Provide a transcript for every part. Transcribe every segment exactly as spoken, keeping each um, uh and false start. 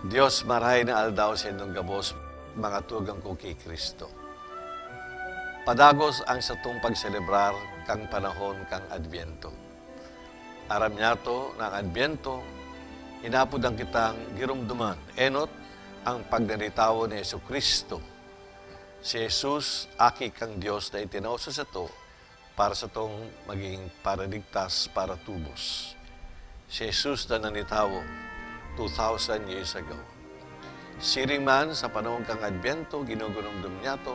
Dios, marahay na aldaw sa indong gabos, mga tugang ko ki Cristo. Padagos ang satong pagselebrar kan panahon kan Adbyento. Aram niyato na an Adbyento, inapodan kitang giromdoman, enot, ang pagdanitawo ni Jesu-Cristo. Si Jesus, Aki kan Dios na itinao sa sato, para satong magin paraligtas para tubos. Si Jesus na nanitawo two thousand years ago. Siring man, sa panahon kan Adbyento, ginugurumdom niyato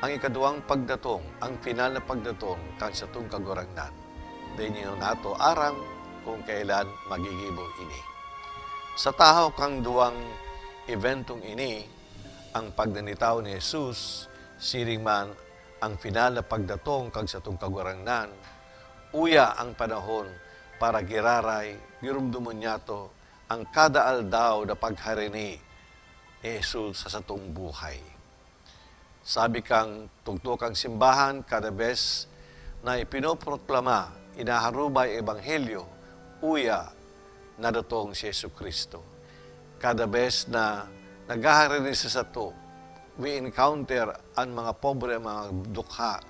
ang ikaduwang pagdatong, ang final na pagdatong kan satong Kagurangnan. Dai niyato aram kung kailan magigibo ini. Sa tahaw kan duwang ebentong ini, ang pagdanitawo ni Jesus, siring man ang final na pagdatong kan satong Kagurangnan, uya an panahon para giraray giromdomon niyato an kada aldaw na pagharini ni Jesus sa satong buhay. Sabi kan tugto kan simbahan, kada bes na ipinoproklama, inaharubay an ebanghelyo, uya, nadatong si Jesu-Cristo. Kada bes na naghaharini sa sato, we encounter an mga pobre, an mga dukha,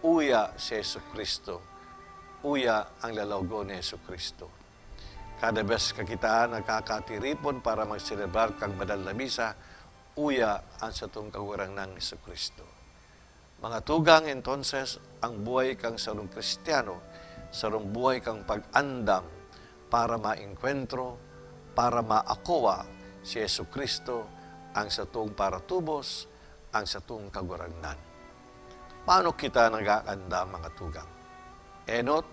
uya si Jesu-Cristo, uya an lalawagon ni Jesu-Cristo. Kada bes ka kita nakakatiripon para magselebrar kan banal na misa, uya an satong Kagurangnan Jesu-Cristo. Mga tugang, entonces, ang buhay kan sarong Kristiyano, sarong buhay kan pag-andam para maengkwentro, para maakowa si Jesu-Cristo, ang satong paratubos, ang satong Kagurangnan. Paano kita nag-aandam, mga tugang? Enot,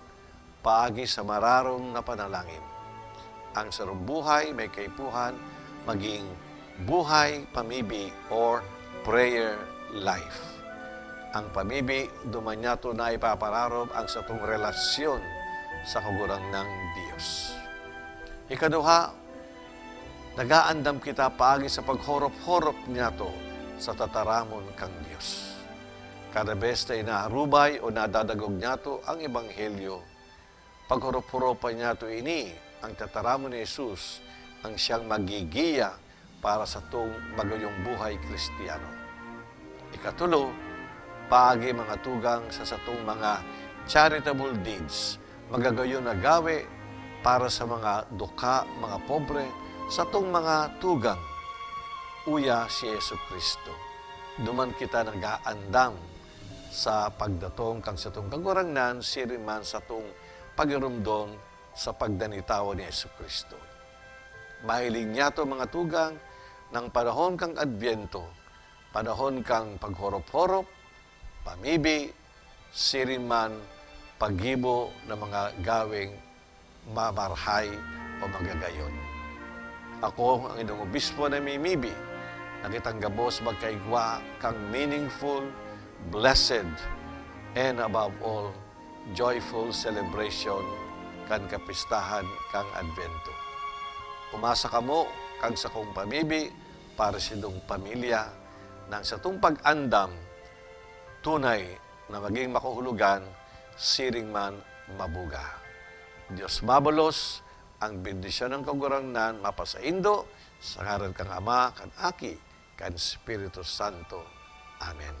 paagi sa mararom na panalangin. Ang sarong buhay may kaipuhan magin buhay pamibi or prayer life. Ang pamibi, duman niyato na ipapararom ang satong relasyon sa Kagurangnan Dios. Ikaduha, nag-aandam kita paagi sa paghorop-horop niyato sa tataramon kan Dios. Kada bes na inaharubay o nadadangog niyato ang ebanghelyo, paghorop-horopan niyato ini, an tataramon ni Jesus, an siyang maggigiya para satong magayong buhay Kristiyano. Ikatulo, paagi, mga tugang, sa satong mga charitable deeds, magagayon na gawe para sa mga dukha, mga pobre, satong mga tugang, uya si Jesu-Cristo. Duman kita nag-aandam sa pagdatong kan satong Kagurangnan, siring man satong pagiromdom sa pagdanitawo ni Jesu-Cristo. Mahiling niyato, mga tugang, na an panahon kan Adbyento, panahon kan paghorop-horop, pamibi, siring man paggibo na mga gaweng mamarhay o magagayon. Ako, an indong obispo na mimibi, na kitang gabos magkaigwa kan meaningful, blessed, and above all, joyful celebration kan kapistahan kan Adbyento. Umasa kamo kan sakong pamibi para sa indong pamilya, na an satong pag-andam tunay na magin makahulogan, siring man mabuga. Dios mabalos, an bendisyon kan Kagurangnan mapasaindo, sa ngaran kan Ama, kan Aki, kan Espiritu Santo. Amen.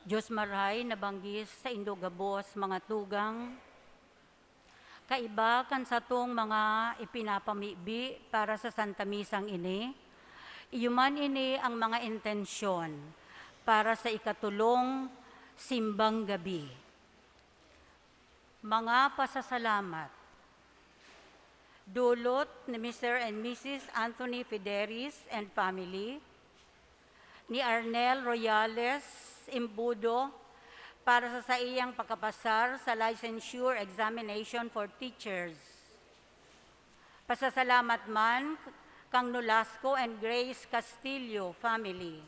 Diyos maray na banggi saindo gabos, mga tugang. Kaiba kan satong mga ipinapamibi para sa Santa Misang ini, iyo man ini ang mga intensyon para sa ikatulong simbang gabi. Mga pasasalamat. Dulot ni Mister and Missus Anthony Fideris and family, ni Arnel Royales Imbudo para sa saiyang pagkapasar sa Licensure Examination for Teachers. Pasasalamat man kang Nolasco and Grace Castillo family.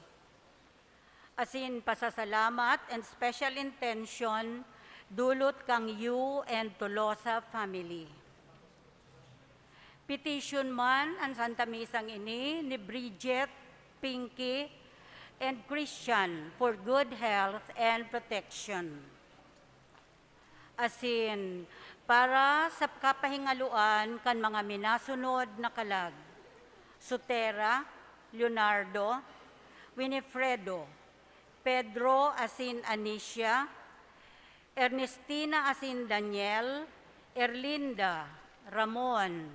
Asin pasasalamat and special intention dulot kang Yu and Tolosa family. Petition man an Santa Misang ini ni Bridget, Pinky, and Christian for good health and protection. Asin para sa kapahingaloan kan mga minasunod na kalag, Sotera, Leonardo, Winifredo, Pedro asin Anicia, Ernestina asin Daniel, Erlinda, Ramon,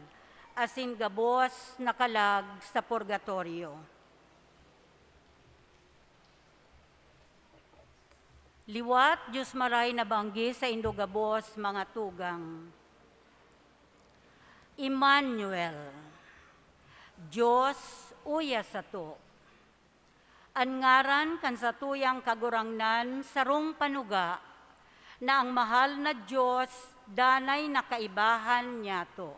asin gabos na kalag sa purgatorio. Liwat, Diyos maray na banggi saindo gabos, mga tugang. Emmanuel, Diyos uya sato. An ngaran kan satuyang Kagurangnan sarong panuga na ang mahal na Diyos danay na kaibahan niyato.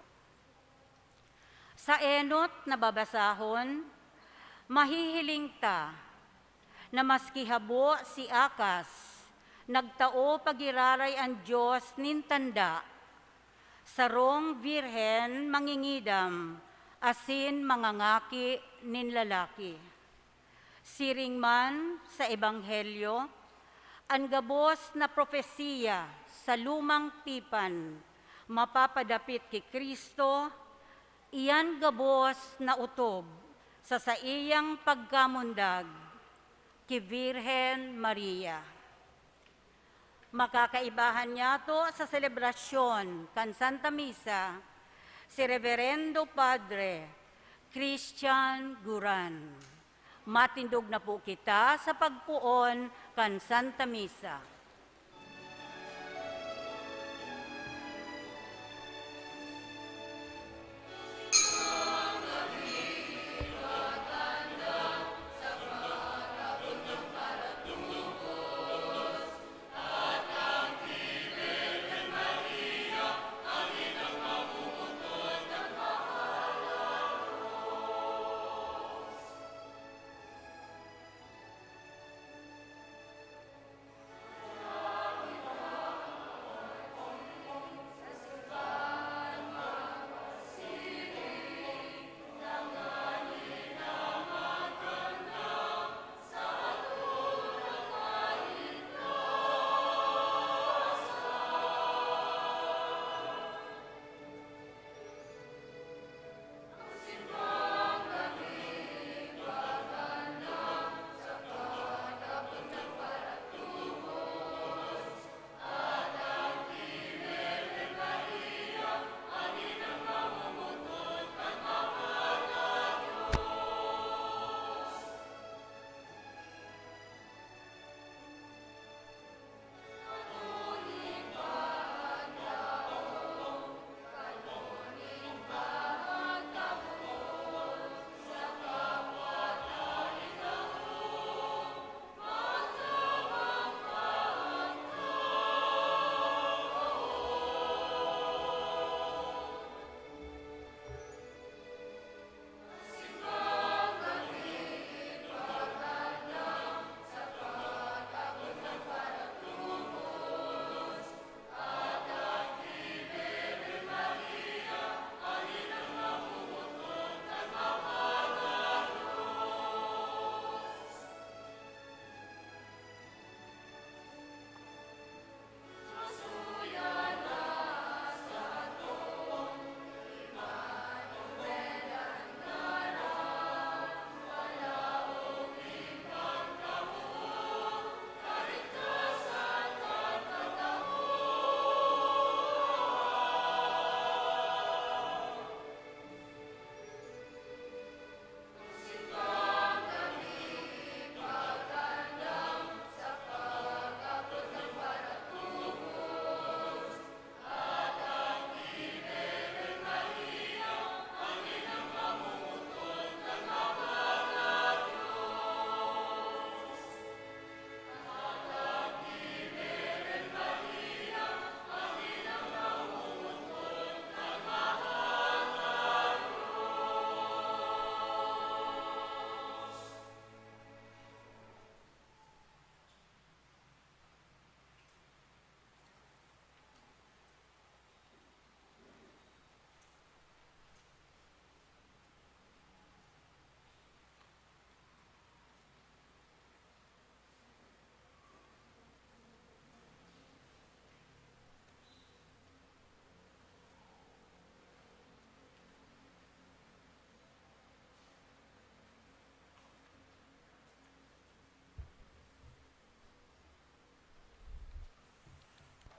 Sa enot na babasahon, mahihiling ta na maski habo si Akas, nagtao pagiraray an Diyos nin tanda, sarong birhen mangingidam asin mangangaki nin lalaki. Siring man sa Ebanghelyo, an gabos na propesiya sa Lumang Tipan mapapadapit ki Cristo, iyan gabos na otob sa saiyang pagkamundag ki Birhen Maria. Makakaibahan niyato sa selebrasyon kan Santa Misa si Reverendo Padre Christian Guran. Matindog na po kita sa pagpoon kan Santa Misa.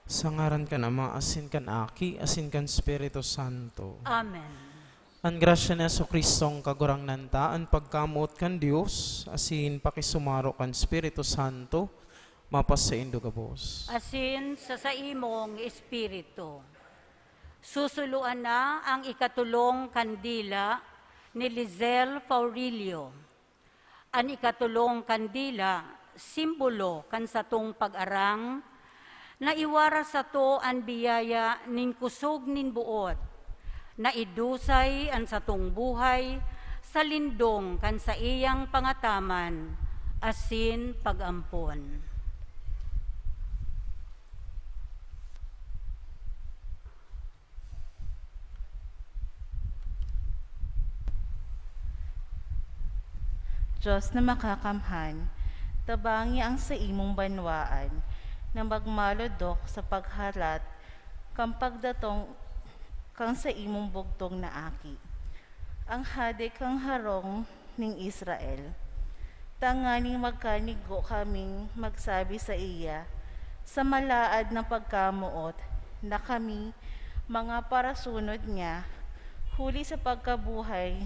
Sa ngaran kan Ama, asin kan Aki, asin kan Espiritu Santo. Amen. An grasya ni Jesu-Cristong Kagurangnan ta, an pagkamoot kan Dios, asin pakisumaro kan Espiritu Santo, mapasaindo gabos. Asin sa saimong espiritu. Susuloan na ang ikatulong kandila ni Lizelle Faurilio. An ikatulong kandila, simbolo kan satong pag-arang, na iwara sato an biyaya nin kusog nin boot, na idusay an satong buhay sa lindong kan saiyang pangataman asin pag-ampon. Dios na makakamhan, tabangi ang saimong banwaan na magmalodok sa paghalat kan pagdatong kan saimong bugtong na Aki, ang Hade kan harong nin Israel, tanganing magkanigo kaming magsabi saiya sa malaad na pagkamoot na kami mga parasunod niya, huli sa pagkabuhay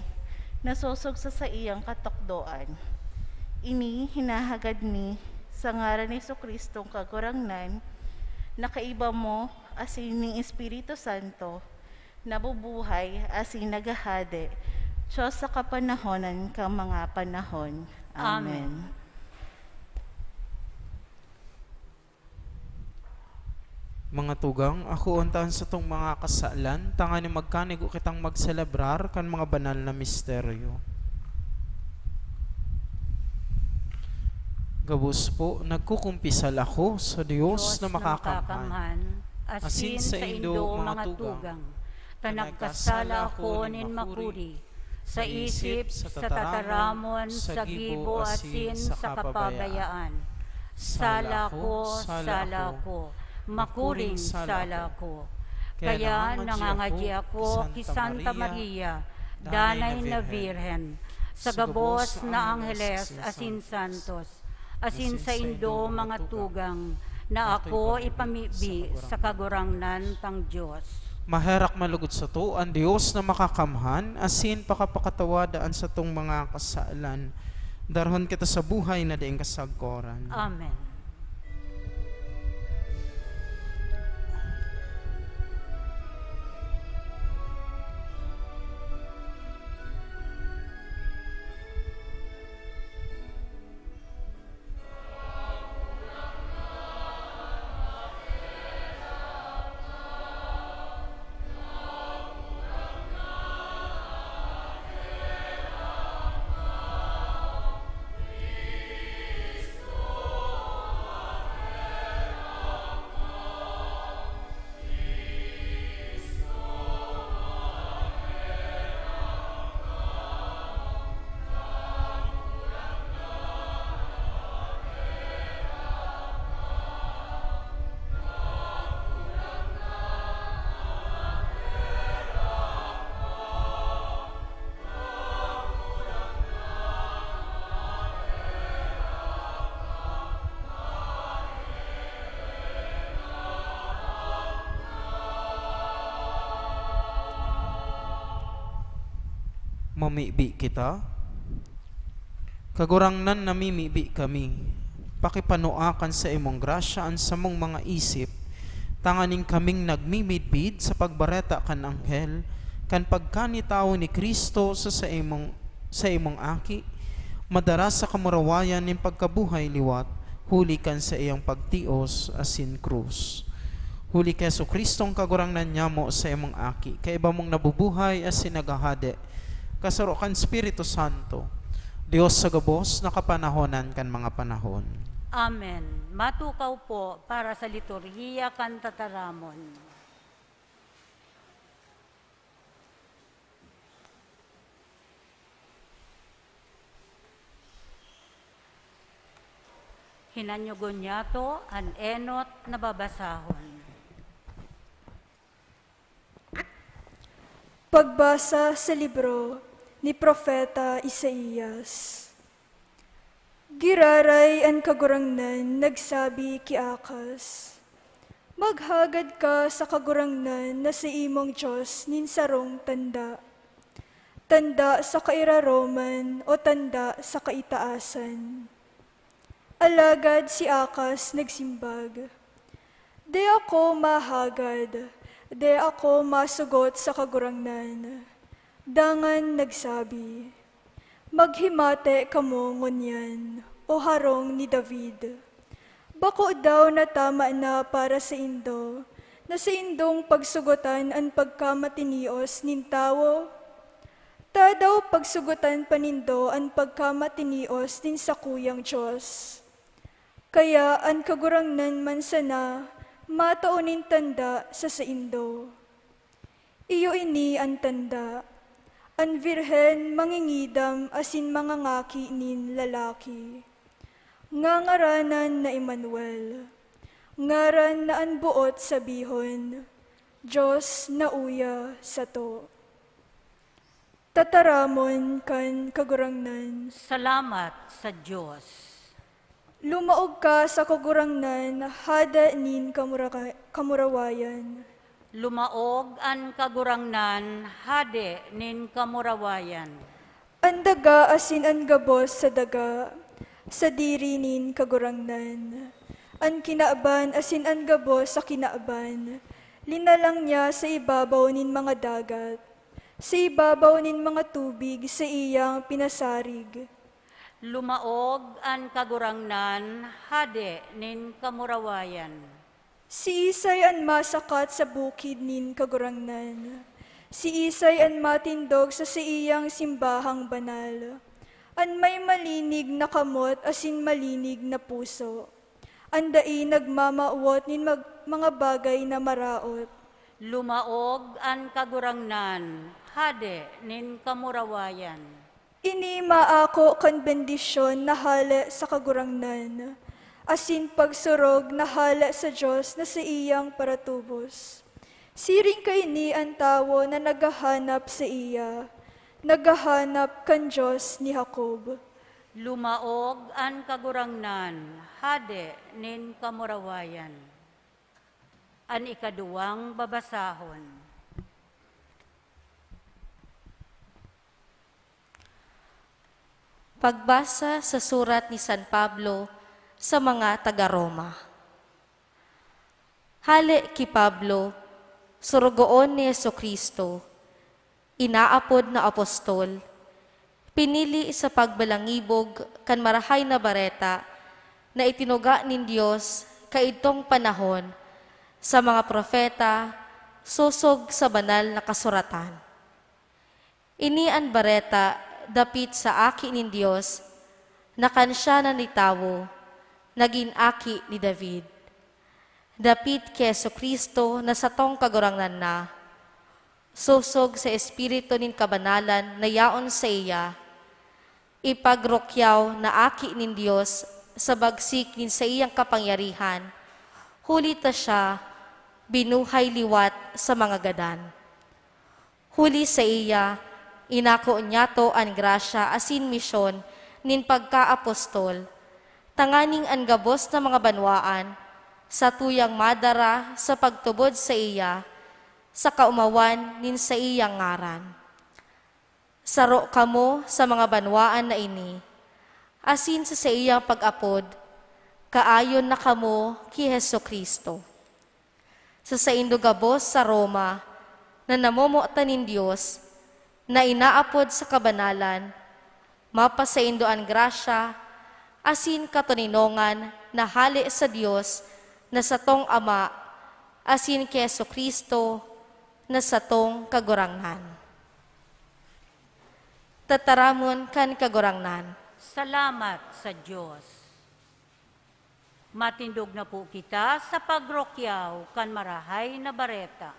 na sosog sa saiyang katukdoan. Ini hinahagad mi sa ngaran ni Jesu-Cristong Kagurangnan, na kaiba mo asin nin Espiritu Santo, nabubuhay asin naghahade, Dios sa kapanahonan kan mga panahon. Amen. Amen. Mga tugang, akoon ta an satong mga kasalan, tanganing magkanigo kitang magselebrar kan mga banal na misteryo. Gabos po, nagkukumpisal ako sa Dios na makakamhan, asin saindo, mga tugang, ta nagkasala ako nin makuri, sa isip, sa tataramon, sa gibo, asin sa kapabayaan. Sala ko, sala ko, makuring sala ko. Kaya nangangadi ako ki Santa Maria, Danay na Birhen, sa gabos na angheles asin santos, asin saindo, mga tugang, na ako ipamibi sa Kagurangnan tang Dios. Maherak man logod sato an Dios na makakamhan, asin pakapakatawada an satong mga kasalan. Darahon kita sa buhay na daing kasagkoran. Amen. Mamibi kita. Kagurangnan, namimibi kami. Pakipanua kan saimong grasya an samong mga isip, tanganing kaming nagmimidbid sa pagbareta kan anghel kan pagkanitawo ni Cristo sa saimong, saimong Aki, madara sa kamurawayan nin pagkabuhay liwat, huli kan saiyang pagtios asin krus. Huli ki Jesu-Cristong Kagurangnan nyamo, saimong Aki, kaiba mong nabubuhay asin naghahade, kasaro kan Espiritu Santo, Dios sa gabos na kapanahonan kan mga panahon. Amen. Matukaw po para sa liturhiya kan tataramon. Hinanyogon niyato an enot na babasahon. Pagbasa sa libro ni Propeta Isaias. Giraray an Kagurangnan nagsabi ki Acaz, Paghagad ka sa Kagurangnan na saimong Dios nin sarong tanda, tanda sa kairaroman o tanda sa kaitaasan. Alagad si Akas nagsimbag, "Di ako mahagad, di ako masugot sa Kagurangnan." Dangan nagsabi, "Maghimate kamo ngunyan, o harong ni David. Bako daw na tama na para saindo na saindong pagsugotan an pagkamatinios nin tawo? Tadaw pagsugotan pa nindo an pagkamatinios nin sakuyang Dios? Kaya an Kagurangnan man sana matao nin tanda sa saindo." Iyo ini an tanda: an birhen mangingidam asin mangangaki nin lalaki. Ngangaranan na Emmanuel, ngaran na an boot sabihon, "Dios na uya sato." Tataramon kan Kagurangnan. Salamat sa Dios. Lumaog ka sa Kagurangnan, Hade nin kamuraka-, kamurawayan. Lumaog an Kagurangnan, Hade nin kamurawayan. An daga asin an gabos sa daga, sadiri nin Kagurangnan. An kinaban asin an gabos sa kinaban, linalang niya sa ibabaw nin mga dagat. Sa ibabaw nin mga tubig saiyang pinasarig. Lumaog an Kagurangnan, Hade nin kamurawayan. Siisay an masakat sa bukid nin Kagurangnan? Siisay an matindog sa saiyang simbahang banal? An may malinig na kamot asin malinig na puso, an dai nagmamawot nin mag-, mga bagay na maraot. Lumaog an Kagurangnan, Hade nin kamurawayan. Ini maako kan bendisyon na hale sa Kagurangnan, asin pagsurog na hale sa Dios na saiyang paratubos. Siring kaini an tawo na naghahanap saiya, naghahanap kan Dios ni Jacob. Lumaog an Kagurangnan, Hade nin kamurawayan. An ikaduwang babasahon. Pagbasa sa surat ni San Pablo sa mga taga Roma. Hale ki Pablo, sorogoon ni Jesu-Cristo, inaapod na apostol, pinili sa pagbalangibog kan Marahay na Bareta na itinuga nin Dios kaidtong panahon sa mga propeta sosog sa Banal na Kasuratan. Ini an bareta dapit sa Aki nin Dios, na kan siya na nitawo, nagin aki ni David. Dapit ki Jesu-Cristo na satong Kagurangnan na, sosog sa Espiritu nin kabanalan na yaon saiya, ipagrukyaw na Aki nin Dios sa bagsik nin saiyang kapangyarihan, huli ta siya binuhay liwat sa mga gadan. Huli saiya, inako niyato an grasya asin misyon nin pagkaapostol, tanganing an gabos na mga banwaan satuyang madara sa pagtubod saiya sa kaomawan nin saiyang ngaran. Saro kamo sa mga banwaan na ini, asin sa saiyang pag-apod, kaayon na kamo ki Jesu-Cristo. Sa saindo gabos sa Roma na namomotan nin Dios, na inaapod sa kabanalan, mapasaindo an grasya asin katoninongan na hale sa Dios na satong Ama asin ki Jesu-Cristo na satong Kagurangnan. Tataramon kan Kagurangnan. Salamat sa Dios. Matindog na po kita sa pagrukyaw kan Marahay na Bareta.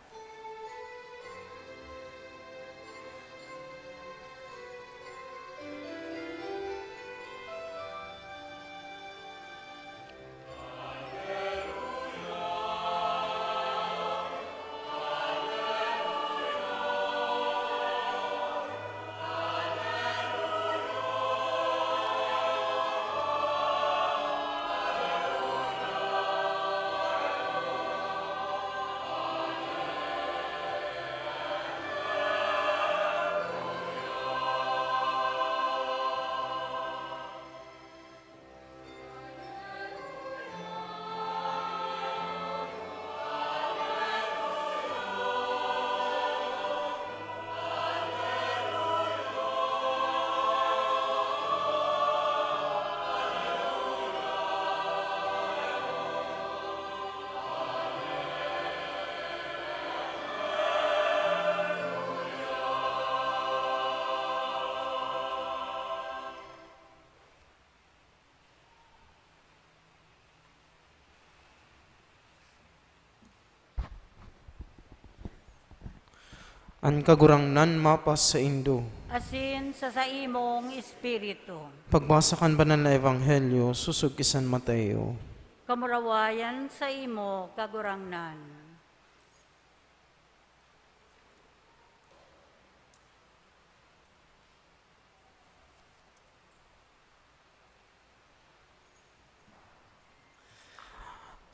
An Kagurangnan mapasaindo. Asin sa saimong espiritu. Pagbasa kan Banal na Ebanghelyo sosog ki San Mateo. Kamurawayan saimo, Kagurangnan.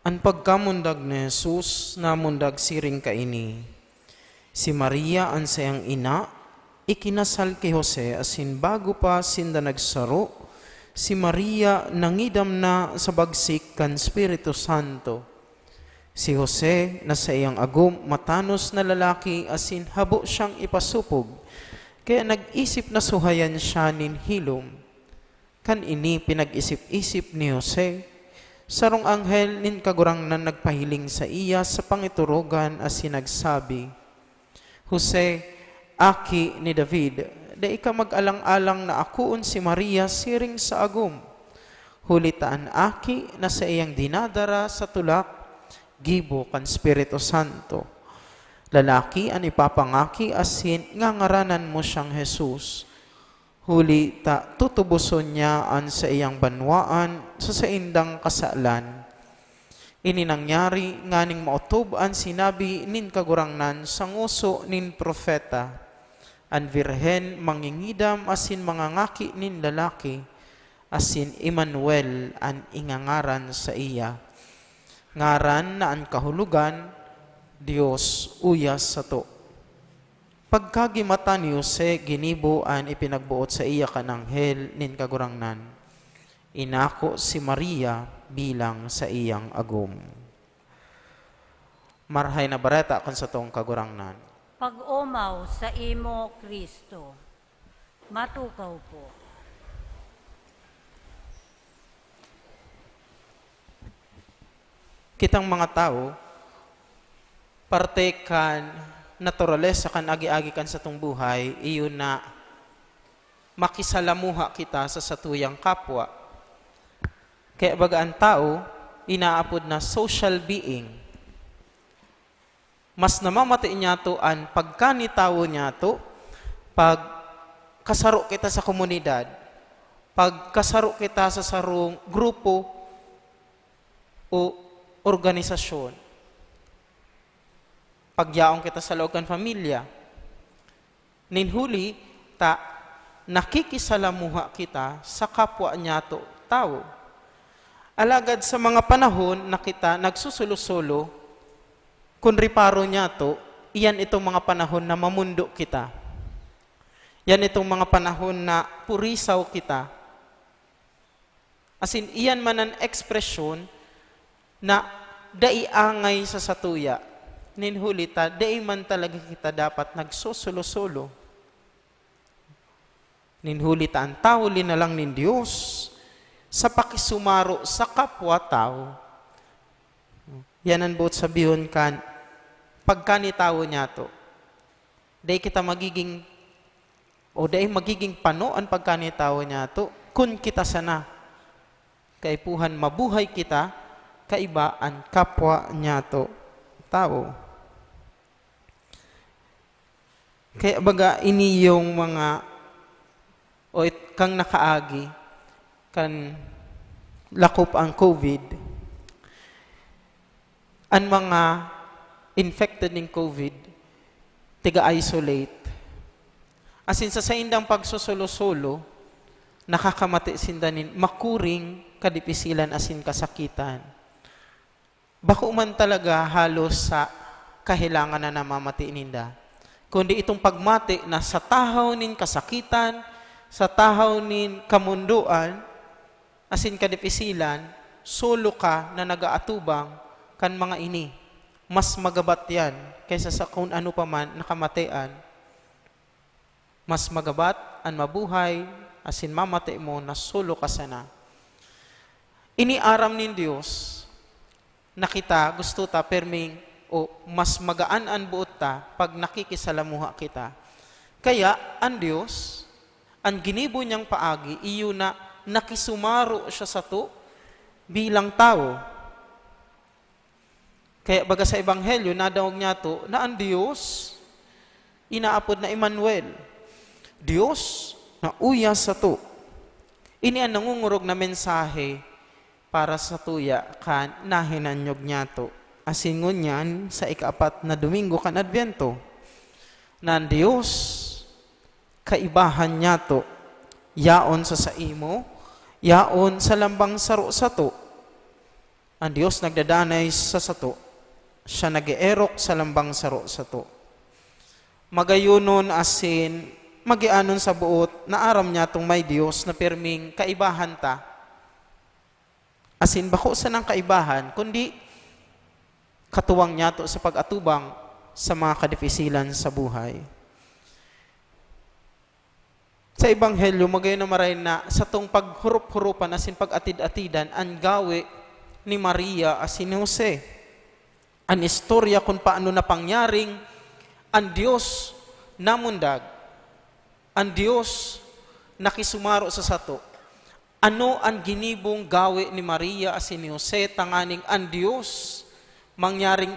An pagkamundag ni Jesus namundag siring kaini. Si Maria an saiyang ina, ikinasal ki Jose asin bago pa sinda nagsaro, si Maria nangidam na sa bagsik kan Espiritu Santo. Si Jose na saiyang agom matanos na lalaki asin habo siyang ipasopog, kaya nag-isip na suhayan siya nin hilom. Kan ini pinag-isip-isip ni Jose, sarong anghel nin Kagurangnan nagpahiling saiya sa pangiturugan asin nagsabi, "Jose, aki ni David, dai ka mag-alang-alang na akoon si Maria siring sa agom, huli ta an aki na saiyang dinadara sa tulak gibo kan Espiritu Santo. Lalaki an ipapangaki asin ngangaranan mo siyang Jesus. Huli ta tutuboson niya an saiyang banwaan sa saindang kasalan." Ini nangyari nganing maotob an sinabi nin Kagurangnan sa ngoso nin propeta, "An birhen mangingidam asin mangangaki nin lalaki, asin Emmanuel an ingangaran saiya." Ngaran na an kahulogan, "Dios uya sato." Pagkagimata ni Jose, ginibo an ipinagboot saiya kan anghel nin Kagurangnan. Inako si Maria bilang saiyang agom. Marahay na Bareta kan satong Kagurangnan. Pag-omaw saimo, Cristo. Matukaw po. Kitang mga tawo, parte kan naturalesa kan agi-agi kan satong buhay, iyo na makisalamuha kita sa satuyang kapwa. Kaya baga an tawo, inaapod na social being. Mas namamati niyato an pagkanitawo niyato pag kasaro kita sa komunidad, pag kasaro kita sa sarong grupo o organisasyon, pag yaon kita sa laog kan pamilya. Nin huli ta nakikisalamuha kita sa kapwa niyato tawo. Alagad sa mga panahon na kita nagsusolo-solo, kun reparo niyato, iyan itong mga panahon na mamundo kita. Yan itong mga panahon na purisaw kita. Asin iyan man an ekspresyon na dai angay sa satuya. Nin huli ta, dai man talaga kita dapat nagsosolo-solo. Nin huli ta an tawo linalang nin Dios sa pakisumaro sa kapwa-tawo. Yan an boot sabihon kan pagkanitawo niyato. Dai kita magiging, o dai magiging pano an pagkanitawo niyato kun kita sana kaipuhan mabuhay kita kaiba an kapwa niyato tawo. Kaya baga ini yung mga, o it, kang nakaagi kan lakop ang COVID, an mga infected nin COVID, tiga-isolate. Asin sa saindang pagsosolo-solo, nakakamati sinda nin makuring kadipisilan asin kasakitan. Bako man talaga halos sa kahelangan na namamati ninda, kundi itong pagmati na sa tahaw nin kasakitan, sa tahaw nin kamondoan, asin kadipisilan, solo ka na nag-aatubang kan mga ini. Mas magabat yan kaysa sa kun ano pa man na kamatian. Mas magabat an mabuhay asin mamati mo na solo ka sana. Ini aram nin Dios na kita gusto ta perming o mas magaan an boot ta pag nakikisalamuha kita. Kaya an Dios, an ginibo niyang paagi, iyo na nakisumaro siya sato bilang tawo. Kaya baga sa Ebanghelyo, nadangog niyato na an Dios Inaapod na Emmanuel, Dios na uya sato. Ini an nangungurog na mensahe para sa tuya kan nahinanyog niyato. Asin ngunyan sa ikaapat na Domingo kan Adviento, na an Dios kaibahan niyato, yaon sa saimo, yaon sa lambang saro sato. An Dios nagdadanay sa sato, siya nag-eerok sa lambang saro sato. Magayonon asin magianon sa boot na aram niyatong may Dios na pirming kaibahan ta. Asin bako sanang kaibahan, kundi katuwang niyato sa pag-atubang sa mga kadipisilan sa buhay. Sa Ebanghelyo, magayon na maray na satong paghurup-hurupan asin pag-atid-atidan an gawe ni Maria asin ni Jose. An istorya kun paano napangyaring an Dios namundag, an Dios nakisumaro sa sato. Ano an ginibong gawe ni Maria asin ni Jose tanganing an Dios mangyaring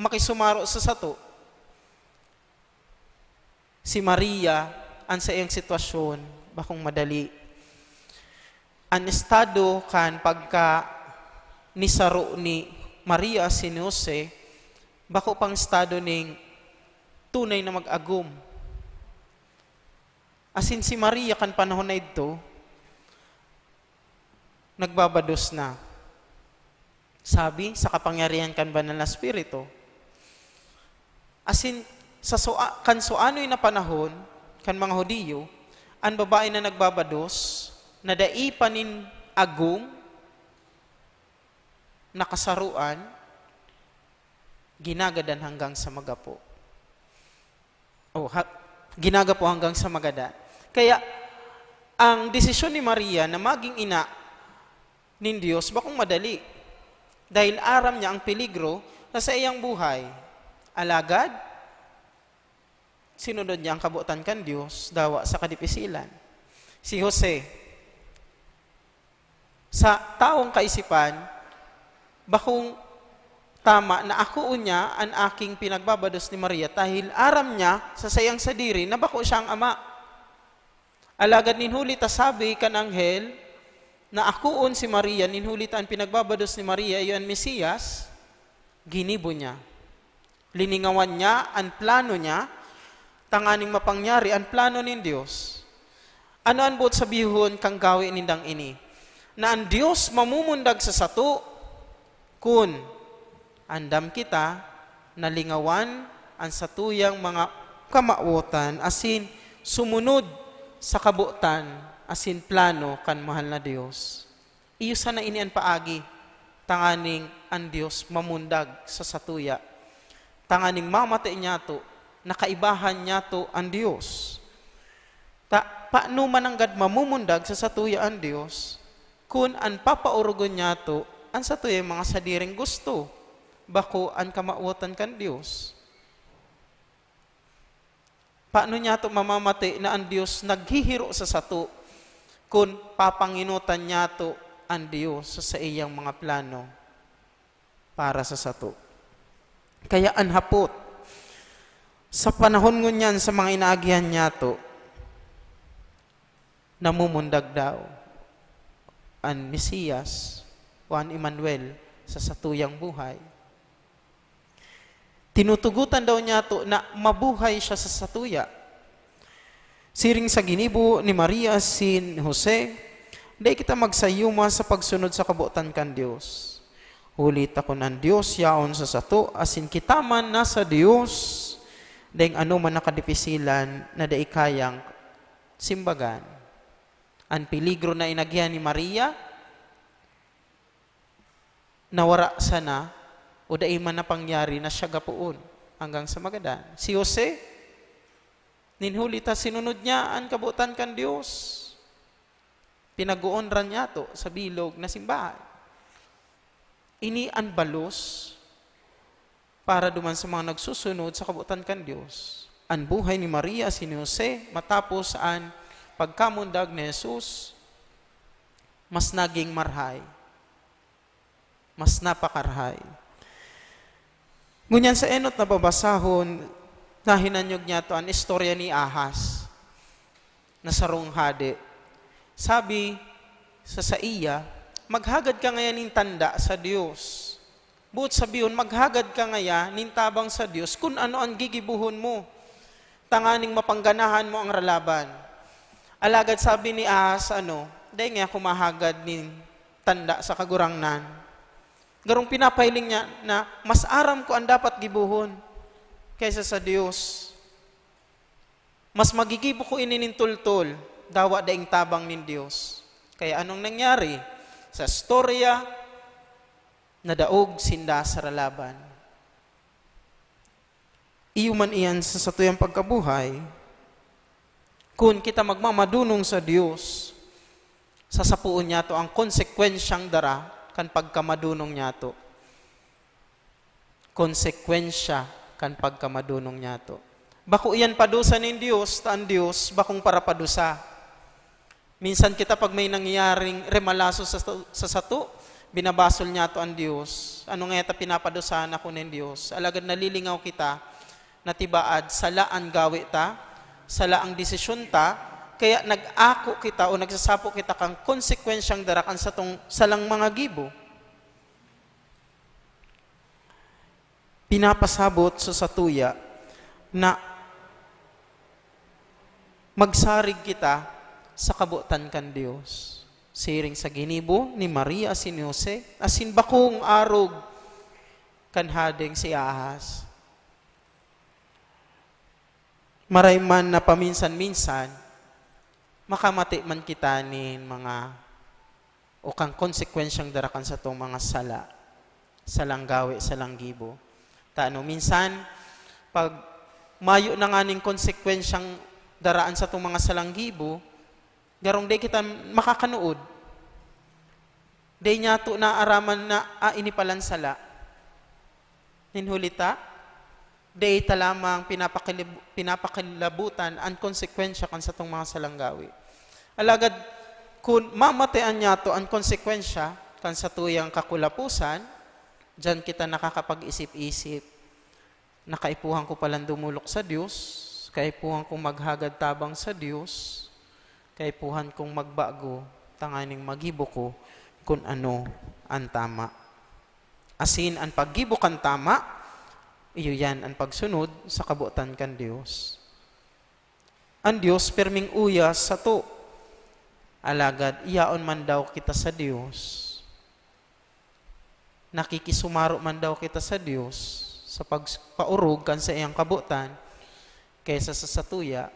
makisumaro sa sato? Si Maria, an saiyang sitwasyon, bakong madali. An estado kan pagka nisaro ni Maria si Jose, bako pang estado ning tunay na mag-agom. Asin si Maria kan panahon na idto, nagbabados na. Sabi, sa kapangyarihan kan Banal na Espiritu. Asin, sa sua-, kan suanoy na panahon, kan mga Judio, an babae na nagbabados, na dai pa nin agom, nakasaroan, ginagadan hanggang sa magapo. O, ha-, ginagapo hanggang sa magadan. Kaya, ang desisyon ni Maria na maging ina nin Dios bakong madali. Dahil aram niya ang peligro na sa iyang buhay. Alagad, sinunod niya ang kabotan kan Dios, dawa sa kadipisilan. Si Jose, sa tawong kaisipan, bakong tama na akoon niya an aking pinagbabados ni Maria, dahil aram niya sa saiyang sadiri na bako siya ang ama. Alagad nin huli ta sabi kan anghel na akoon si Maria, nin huli ta an pinagbabados ni Maria iyo an Mesiyas, ginibo niya. Liningawan niya an plano niya, tanganing mapangyari an plano nin Dios. Ano an boot sabihon kan gawe nindang ini? Na an Dios mamumundag sa sato kun andam kita na lingawan an satuyang mga kamawotan asin sumunod sa kabotan asin plano kan mahal na Dios. Iyo sana ini an paagi tanganing an Dios mamundag sa satuya, tanganing mamati niyato na kaibahan niyato an Dios. Ta-, paano man nanggad mamumundag sa satuya an Dios, kun an papaorogon niyato an satuyang mga sadiring gusto, bako an kamawotan kan Dios? Paano niyato mamamati na an Dios naghihiro sa sato, kun papangenotan niyato an Dios sa saiyang mga plano para sa sato? Kaya an hapot, sa panahon ngunyan sa mga inaagihan niyato, namumundag daw an Mesiyas o an Emmanuel sa satuyang buhay? Tinutugotan daw niyato na mabuhay siya sa satuya. Siring sa ginibo ni Maria asin Jose, dai kita magsayuma sa pagsunod sa kabotan kan Dios. Huli ta kun an Dios yaon sa sato, asin kita man nasa Dios, daing anoman na kadipisilan na dai kayang simbagan. An peligro na inagihan ni Maria, nawara sana o dai man napangyari na siya gapoon hanggang sa magadan. Si Jose, nin huli ta sinunod niya an kabotan kan Dios, pinag-oonran niyato sa bilog na simbahan. Ini an balos para duman sa mga nagsusunod sa kabotan kan Dios. An buhay ni Maria asin ni Jose matapos an pagkamundag ni Jesus, mas naging marhay. Mas napakarahay. Ngunyan sa enot na babasahon, Nahinanyog niya to an istorya ni Ahaz, na sarong hade. Sabi sa saiya, "Maghagad ka ngayan nin tanda sa Dios. Boot sabihon, maghagad ka ngaya nin tabang sa Dios kun ano an gigibohon mo, tanganing mapangganahan mo an ralaban." Alagad sabi ni Ahaz, ano, "Dai ngaya ako mahagad nin tanda sa Kagurangnan." Garong pinapahiling niya na, "Mas aram ko an dapat gibohon kaysa sa Dios. Mas magigibo ko ini nin tultol, dawa daing tabang nin Dios." Kaya anong nangyari? Sa istorya, nadaog sinda sa ralaban. Iyo man iyan sa satuyang pagkabuhay, kun kita magmamadunong sa Dios, sasapoon niyato an konsekwensyang dara kan pagkamadunong niyato. Konsekwensya kan pagkamadunong niyato. Bako iyan padusa nin Dios, ta an Dios bakong parapadusa. Minsan kita, pag may nangyayaring remalaso sa, sa sato, binabasol niyato an Dios. Ano ngaya ta pinapadusahan ako nin Dios? Alagad nalilingaw kita na tibaad, sala an gawe ta, sala ang desisyon ta, kaya nag-ako kita o nagsasapo kita kan konsekwensyang dara kan satong salang mga gibo. Pinapasabot sa satuya na magsarig kita sa kabotan kan Dios, siring sa ginibo ni Maria asin ni Jose, asin bakong arog kan hadeng si Ahaz. Maray man na paminsan-minsan, makamate man kita nin mga o kan konsekwensyang dara kan satong mga sala, salang gawe, salang gibo. Ta ano, minsan, pag mayo na nganing konsekwensyang dara an satong mga salang gibo, garong dai kita makakanood. Dai niyato naaraman na, ah, ini palan sala. Nin huli ta, dai ta lamang pinapakilib-, pinapakilabutan an konsekwensya kan satong mga salang gawe. Alagad kun mamatean niyato an konsekwensya kan satuyang kakulaposan, diyan kita nakakapag-isip-isip, "Nakaipuhan ko palan dumolok sa Dios, kaipuhan kong maghagad tabang sa Dios, kaipuhan kong magbago, tanganing magibo ko kun ano an tama." Asin an paggibo kan tama, iyo yan an pagsunod sa kabotan kan Dios. An Dios pirming uya sato. Alagad yaon man daw kita sa Dios, nakikisumaro man daw kita sa Dios sa pagpaorog kan saiyang kabotan kaysa sa satuya.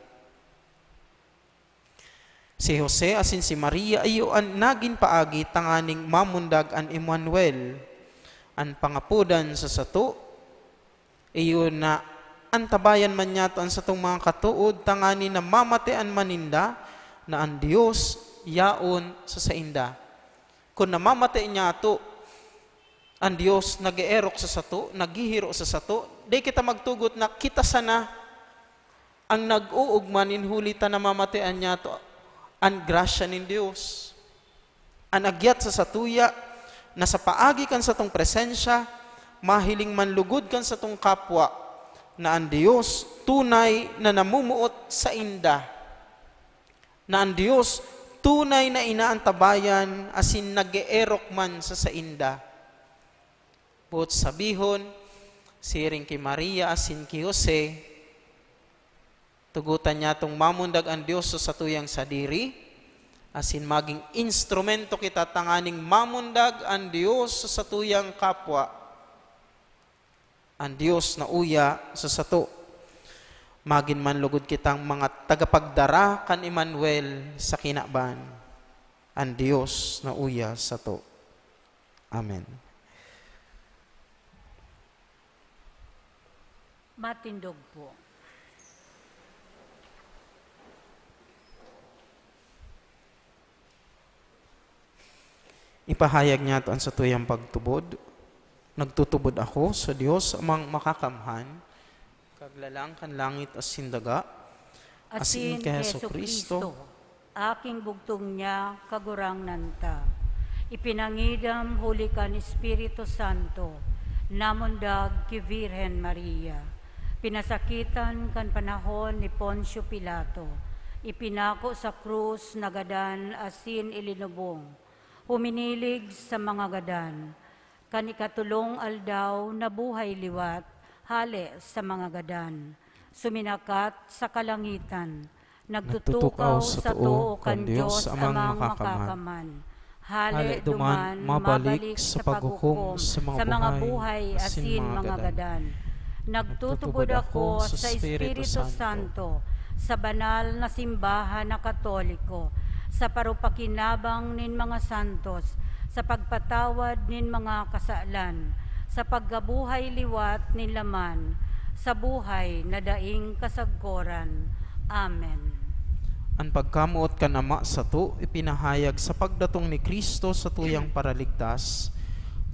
Si Jose asin si Maria iyo an nagin paagi tanganing mamundag an Emmanuel, an pangapodan sa sato. Iyo na antabayan man niyato an satong mga katood, tanganing namamatean man ninda na an Dios yaon sa sainda. Kun namamate niyato an Dios, nag-eerok sa sato, naghihiro sa sato, di kita magtugot na kita sana an nag-oogma nin huli ta namamatean niyato an grasya nin Dios. An agyat sa satuya na sa paagi kan satong presensya, mahiling man lugod kan satong kapwa na an Dios tunay na namumuot sainda, na an Dios tunay na inaantabayan asin nag-eerok man sa sainda. Boot sabihon, siring ki Maria asin ki Jose, tugotan niyatong mamundag an Dios sa satuyang sadiri, asin magin instrumento kita tanganing mamundag an Dios sa satuyang kapwa. An Dios na uya sa sato. Magin man lugod kitang mga tagapagdara kan Emmanuel sa kinaban. An Dios na uya sato. Amen. Matindog po. Ipahayag niyato an satuyang pagtubod. Nagtutubod ako sa Dios, Amang Makakamhan, Kaglalang kan langit asin daga, asin ki Jesu-Cristo, aking bugtong niya, Kagurangnan ta. Ipinangidam huli kan Espiritu Santo, namundag ki Virgen Maria. Pinasakitan kan panahon ni Poncio Pilato, ipinako sa krus, nagadan asin ilinubong. Huminilig sa mga gadan. Kan ikatolong aldaw, nabuhay liwat hale sa mga gadan. Suminakat sa kalangitan. Nagtutukaw sa too kan Dios Amang Makakamhan. Hale duman mabalik sa paghukom sa mga buhay asin mga gadan. Nagtutubod ako sa Espiritu Santo, sa banal na simbahan na Katoliko, sa parupakinabang nin mga santos, sa pagpatawad nin mga kasalan, sa pagkabuhay liwat nin laman, sa buhay na daing kasagkoran. Amen. An pagkamoot kan Ama sato ipinahayag sa pagdatong ni Cristo, satuyang Paraligtas.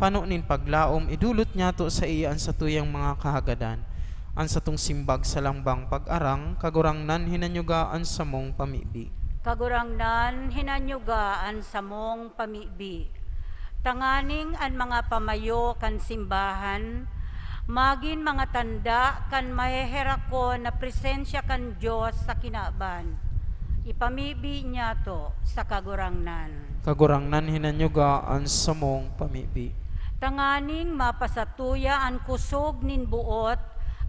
Pano nin paglaom, idolot niyato saiya an satuyang mga kahagadan. An satong simbag sa lambang pag-arang, Kagurangnan, hinanyuga an samong pamibi. Kagurangnan, hinanyuga an samong pamibi. Tanganing an mga pamayo kan simbahan magin mga tanda kan maheherakon na presensya kan Dios sa kinaban. Ipamibi niyato sa Kagurangnan. Kagurangnan, hinanyuga an samong pamibi. Tanganing mapasatuya an kusog nin boot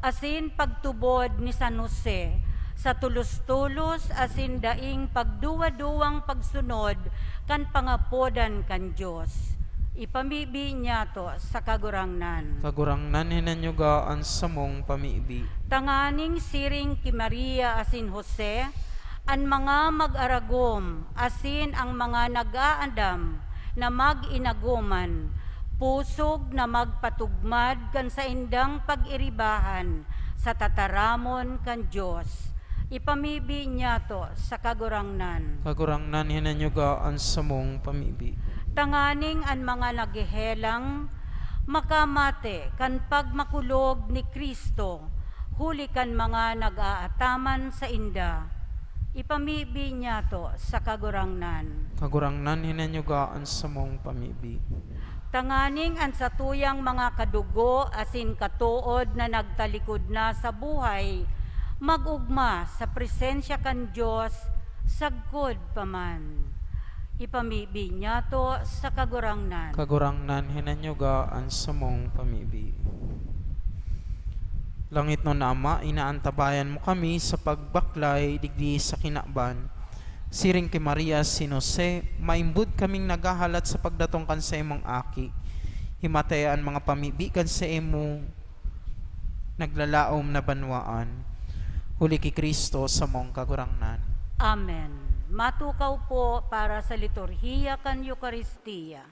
asin pagtubod ni San Jose sa tolos-tolos asin daing pagduwa-duwang pagsunod kan pangapodan kan Dios. Ipamibi niyato sa Kagurangnan. Kagurangnan, hinanyuga an samong pamibi. Tanganing siring ki Maria asin Jose, an mga mag-aragom asin ang mga nag-aandam na mag-inagoman, pusog na magpatugmad kan saindang pag-iribahan sa tataramon kan Dios. Ipamibi niyato sa Kagurangnan. Kagurangnan, hinanyuga an samong pamibi. Tanganing an mga naghehelang makamate kan pagmakulog ni Cristo, huli kan mga nag-aataman sainda. Ipamibi niyato sa Kagurangnan. Kagurangnan, hinanyuga an samong pamibi. Tanganing an satuyang mga kadugo asin katood na nagtalikod na sa buhay, mag-ogma sa presensya kan Dios sagkod pa man. Ipamibi niyato sa Kagurangnan. Kagurangnan, hinanyuga an samong pamibi. Langitnon na Ama, inaantabayan mo kami sa pagbaklay digdi sa kinaban. Siring ki Maria asin Jose, maimbod kaming naghahalat sa pagdatong kan saimong Aki. Himataya an mga pamibi kan saimong naglalaom na banwaan. Huli ki Cristo, samong Kagurangnan. Amen. Matukaw po para sa liturhiya kan Eukaristia.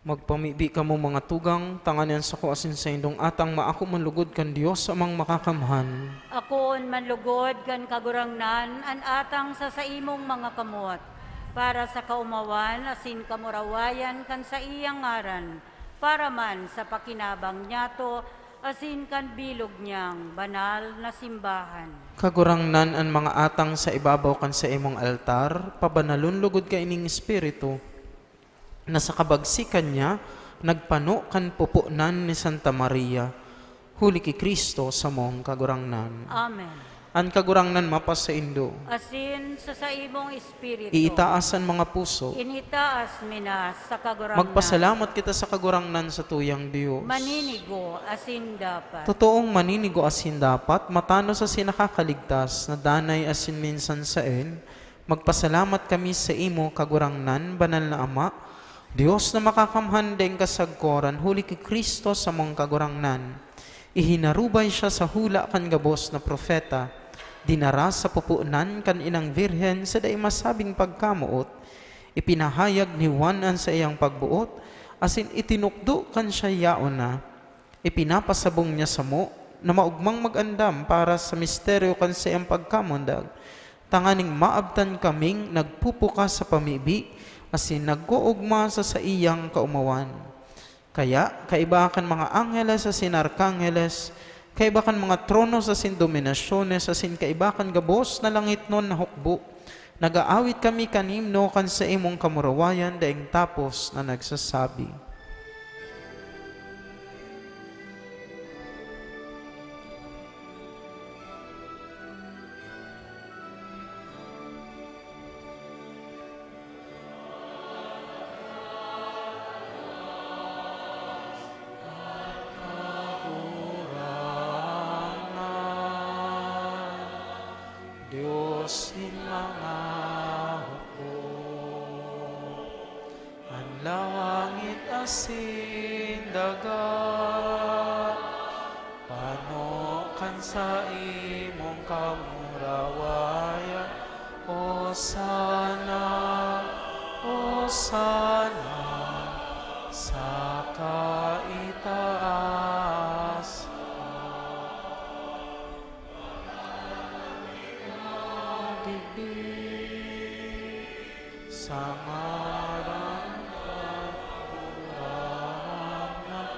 Magpamibi kamo, mga tugang, tanganing an sako asin saindong atang maako man lugod kan Dios Amang Makakamhan. Akoon man lugod kan Kagurangnan an atang sa saimong mga kamot, para sa kaomawan asin kamurawayan kan saiyang ngaran, para man sa pakinabang niyato asin kan bilog niyang banal na simbahan. Kagurangnan, an mga atang sa ibabaw kan saimong altar, pabanalon lugod kaining espiritu, na sa kabagsikan niya nagpano kan pupunan ni Santa Maria, huli ki Cristo samong Kagurangnan. Amen. An Kagurangnan mapasaindo. Asin sa saimong espiritu. Iitaas an mga puso. Initaas mi na sa Kagurangnan. Magpasalamat kita sa Kagurangnan, satuyang Dios. Maninigo asin dapat. Totoong maninigo asin dapat, matanos asin nakakaligtas, na danay asin minsan saen, magpasalamat kami saimo, Kagurangnan, Banal na Ama, Dios na Makakamhan, daing kasagkoran, huli ki Cristo samong Kagurangnan. Ihinarubay siya sa hula kan gabos na propeta, dinara sa pupunan kan inang Birhen sa dai masabing pagkamoot, ipinahayag ni Juan an saiyang pagboot, asin itinukdo kan siya yaon na. Ipinapasabong niya samo na maogmang mag-andam para sa misteryo kan saiyang pagkamundag, tanganing maabtan kaming nagpupukas sa pamibi asin nag-oogma sa saiyang kaomawan. Kaya, kaiba kan mga angheles asin arkangheles, kaiba kan mga tronos asin dominasyones, asin kaiba kan gabos na langitnon na hukbo, nag-aawit kami kan himno kan saimong kamurawayan daing tapos na nagsasabi, Dios nin mga hukbo, an langit asin daga, pano kan saimong kamurawayan. Osana, Osana, sa kaitaas. Digdi sa ngaran kan Kagurangnan.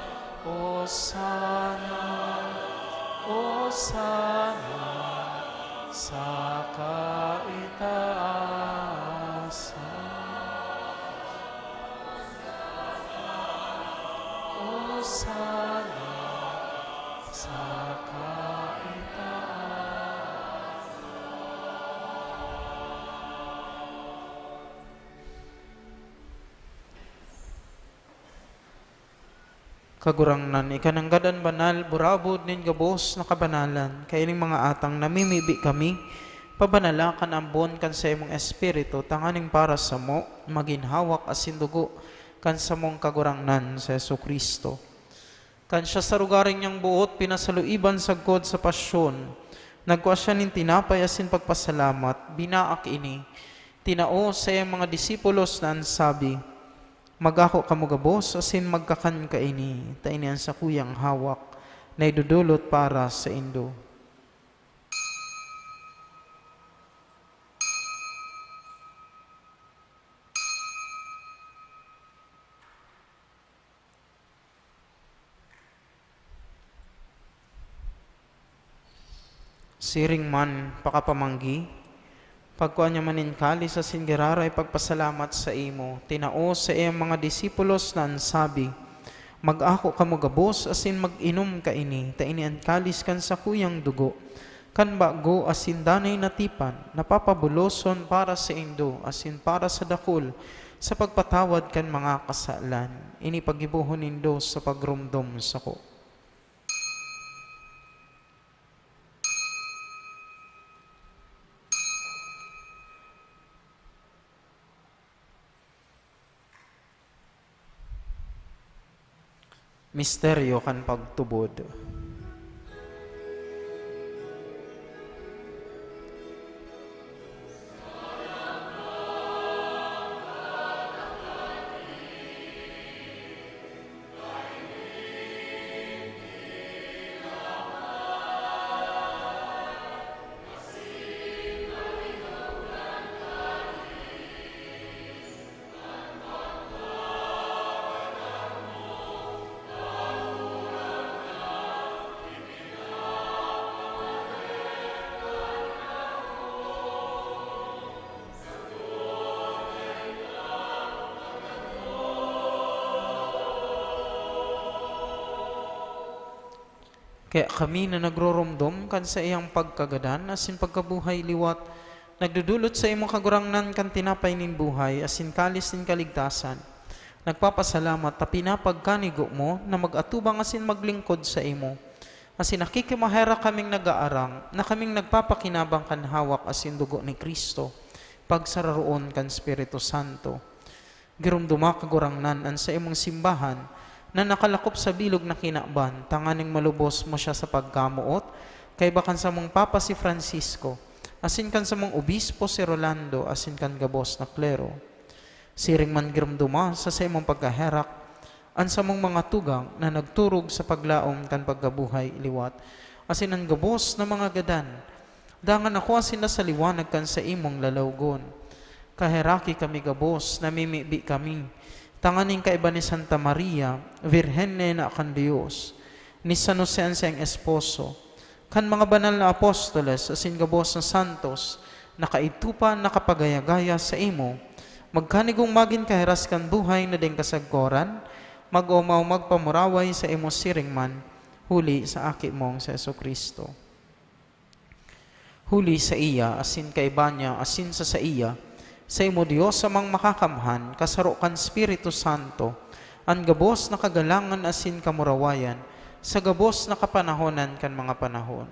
Osana, Osana sa kaitaasan. Osana sa kaitaasan. Kagurangnan, ika nanggad an banal, burabod nin gabos na kabanalan. Kaining mga atang namimibi kami, pabanala kan ambon kan saimong Espiritu, tanganing para samo, magin hawak asin dugo kan samong Kagurangnan, si Jesu-Cristo. Kan siya sa lugaring niyang boot pinasaluiban sagkod sa pasyon, nagkua siya nin tinapay asin pagpasalamat, binaak ini, tinao sa iyang mga disipulos na an sabi, "Mag-ako kamo gabos asin magkakan kaini, ta ini an sakuyang hawak na idodolot para saindo." Siring man, pakapamanggi, pagkua niya man nin kalis asin giraray pagpasalamat saimo, tinao sa iyang mga disipulos na an sabi, "Mag-ako kamo gabos asin mag-inom kaini, ta ini an kalis kan sakuyang dugo, kan bago asin danay na tipan, na papabuloson para saindo asin para sa dakul sa pagpatawad kan mga kasalan. Ini paggibohon nindo sa pagromdom sako." Misteryo kan pagtubod. Kaya kami na nagroromdom kan saiyang pagkagadan asin pagkabuhay liwat, nagdodolot sa imo, Kagurangnan, kan tinapay nin buhay asin kalis nin kaligtasan. Nagpapasalamat ta pinapagkanigo mo na mag-atubang asin maglingkod sa imo. Asin nakikimaherak kaming nag-aarang na kaming nagpapakinabang kan hawak asin dugo ni Cristo, pagsararoon kan Espiritu Santo. Giromdoma, Kagurangnan, an saimong simbahan na nakalakop sa bilog na kinaban, tanganing malubos mo siya sa pagkamoot, kaiba kan samong Papa si Francisco, asin kan samong Obispo si Rolando, asin kan gabos na klero. Siring man giromdoma sa saimong pagkaherak an samong mga tugang na nagturog sa paglaom kan pagkabuhay liwat, asin an gabos na mga gadan. Dangan ako asin na sa liwanag kan saimong lalawgon. Kaheraki kami gabos, namimibi kami, tanganing kaiba ni Santa Maria, Birhen na ina kan Dios, ni San Jose an saiyang esposo, kan mga banal na apostoles asin gabos na santos na kaidto pa nakapagaya-gaya saimo, magkanigong magin kahiras kan buhay na daing kasagkoran, mag-omaw magpamuraway saimo siring man, huli sa Aki mong si Jesu-Cristo. Huli saiya, asin kaiba niya, asin sa saiya, saimo Dios Amang Makakamhan, kasaro kan Espiritu Santo, an gabos na kagalangan asin kamurawayan, sa gabos na kapanahonan kan mga panahon.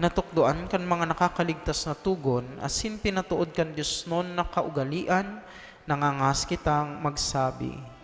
Natukdoan kan mga nakakaligtas na togon, asin pinatood kan diosnon na kaugalean, nangangas kitang magsabi.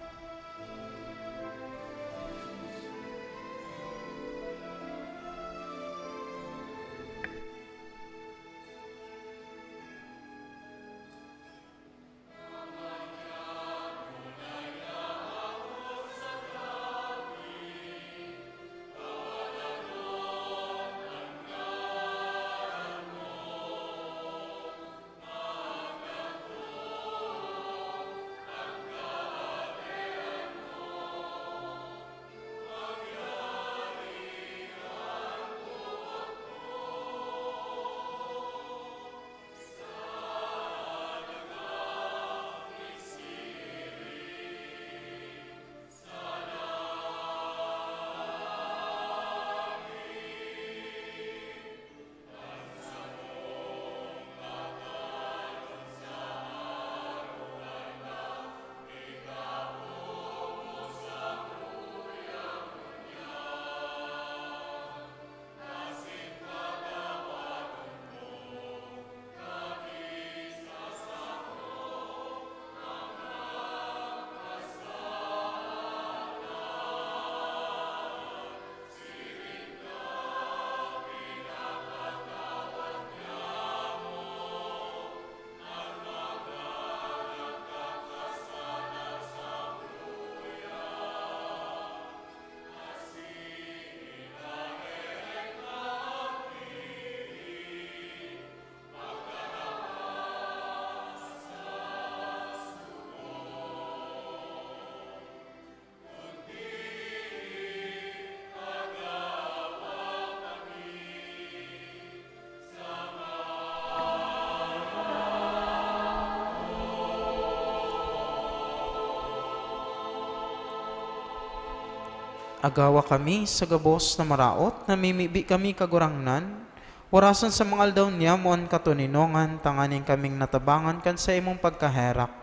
Agawa kami sa gabos na maraot, namimibi kami, Kagurangnan, orasan sa mga aldaw niyamo an katoninongan, tanganing kaming natabangan kan saimong pagkaherak,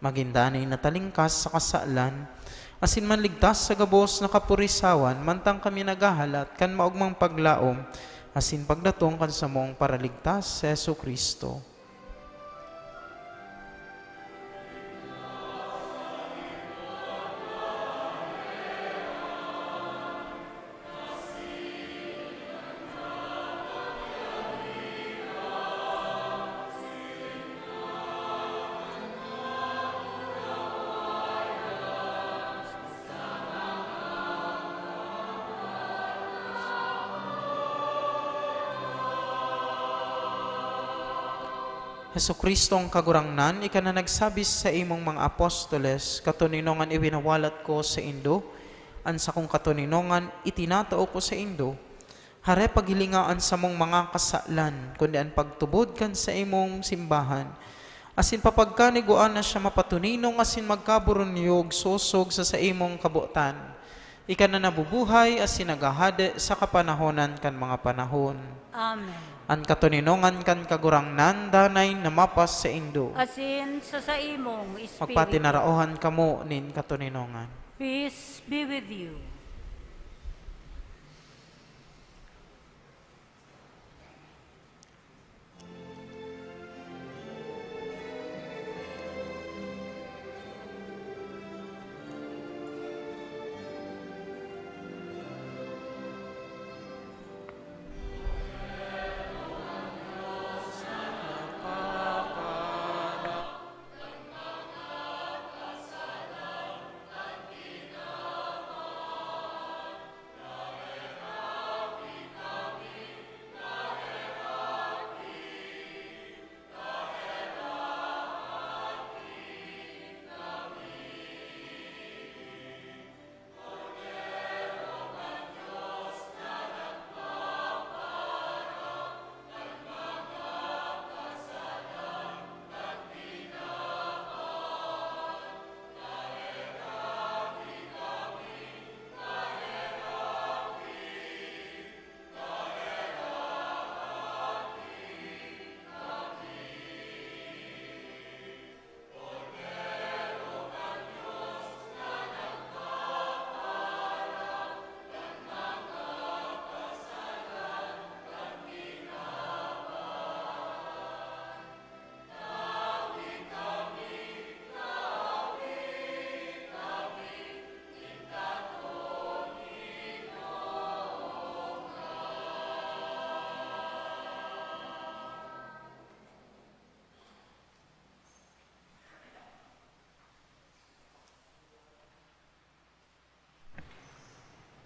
magin danay na talingkas sa kasalan, asin manligtas sa gabos na kapurisawan, mantang kami naghahalat kan maogmang paglaom asin pagdatong kan samong Paraligtas, si Jesu-Cristo. Jesu-Cristong Kagurangnan, ika na nagsabi sa imong mga apostoles, "Katoninongan iwinawalat ko saindo, an sakong katoninongan itinatao ko saindo." Hare paghilinga an samong mga kasalan, kundi an pagtubod kan saimong simbahan, asin papagkanigwaan na siya mapatoninong asin magkaboronyog sosog sa saimong kabotan. Ika na nabubuhay asin naghahade sa kapanahonan kan mga panahon. Amen. An katoninongan kan Kagurangnan danay na mapas saindo. Asin sa saimong espiritu. Magpatinaraohan kamo nin katoninongan. Peace be with you.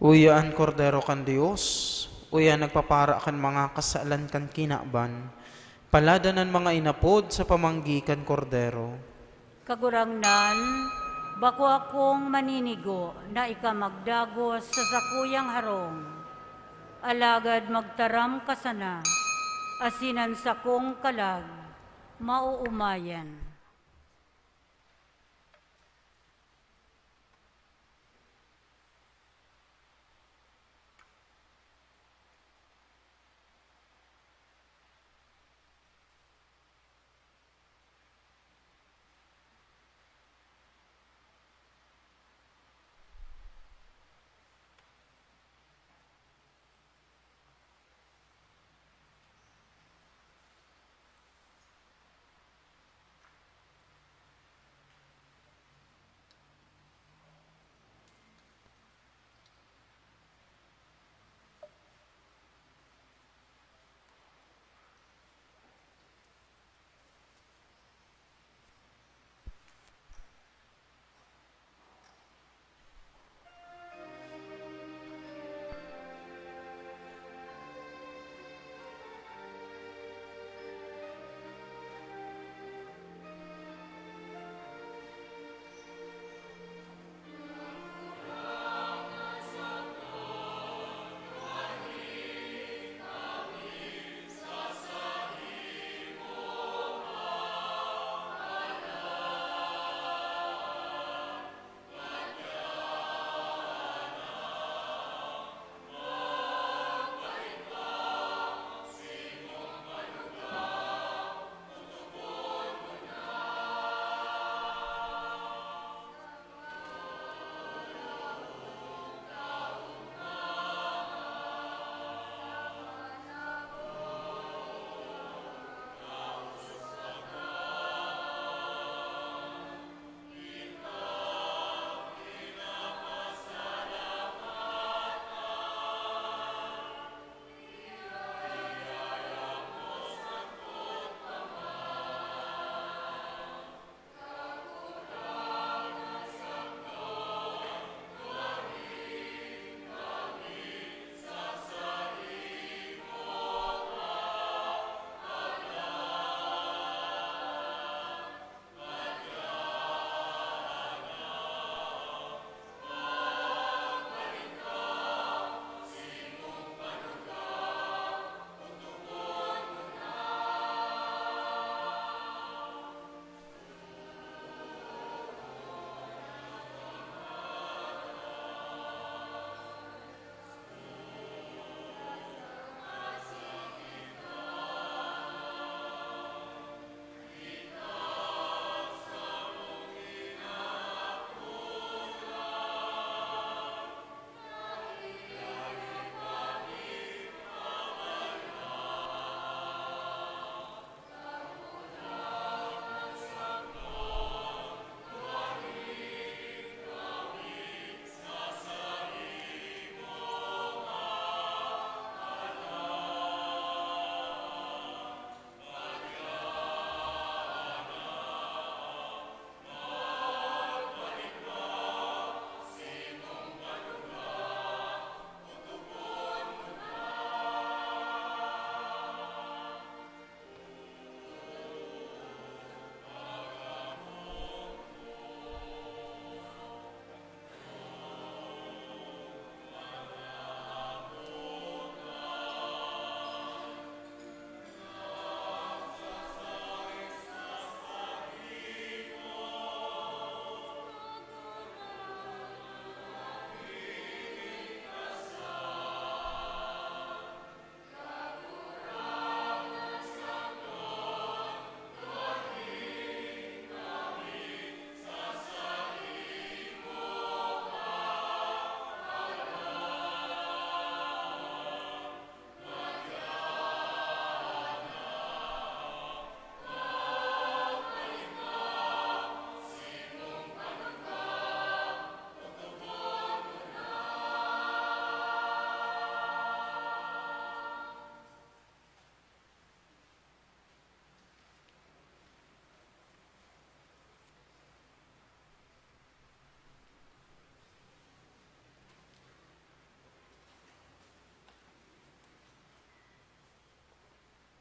Uya an Kordero kan Dios, uya an nagpapara kan mga kasalan kan kinaban. Paladan an mga inapod sa pamanggi kan Kordero. Kagurangnan, bako akong maninigo na ika magdagos sa sakuyang harong. Alagad magtaram ka sana, asin an sakong kalag maoomayan.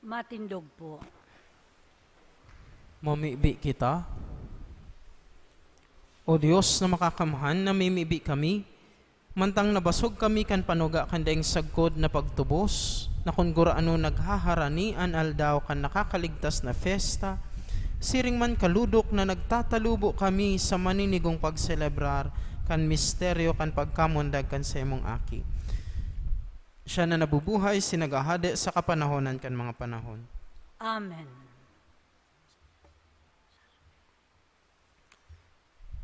Matindog po. Mamibi kita. O Dios na makakamhan, namimibi kami, mantang nabasog kami kan panuga kan daing sagkod na pagtubos, na kun gurano naghaharani an aldaw kan nakakaligtas na fiesta, siring man kalodok na nagtatalubo kami sa maninigong pagselebrar kan misteryo kan pagkamundag kan saimong Aki. Siya na nabubuhay, asin naghahade sa kapanahonan kan mga panahon. Amen.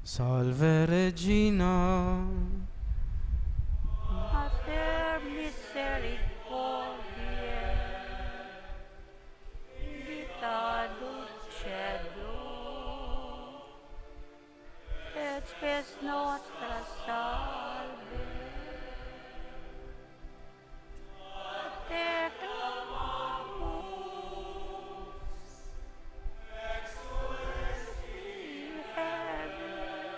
Salve Regina. Mater misericordiae, vita dulcedo, et spes nostra salve. Te clamamus, ex ore in heaven,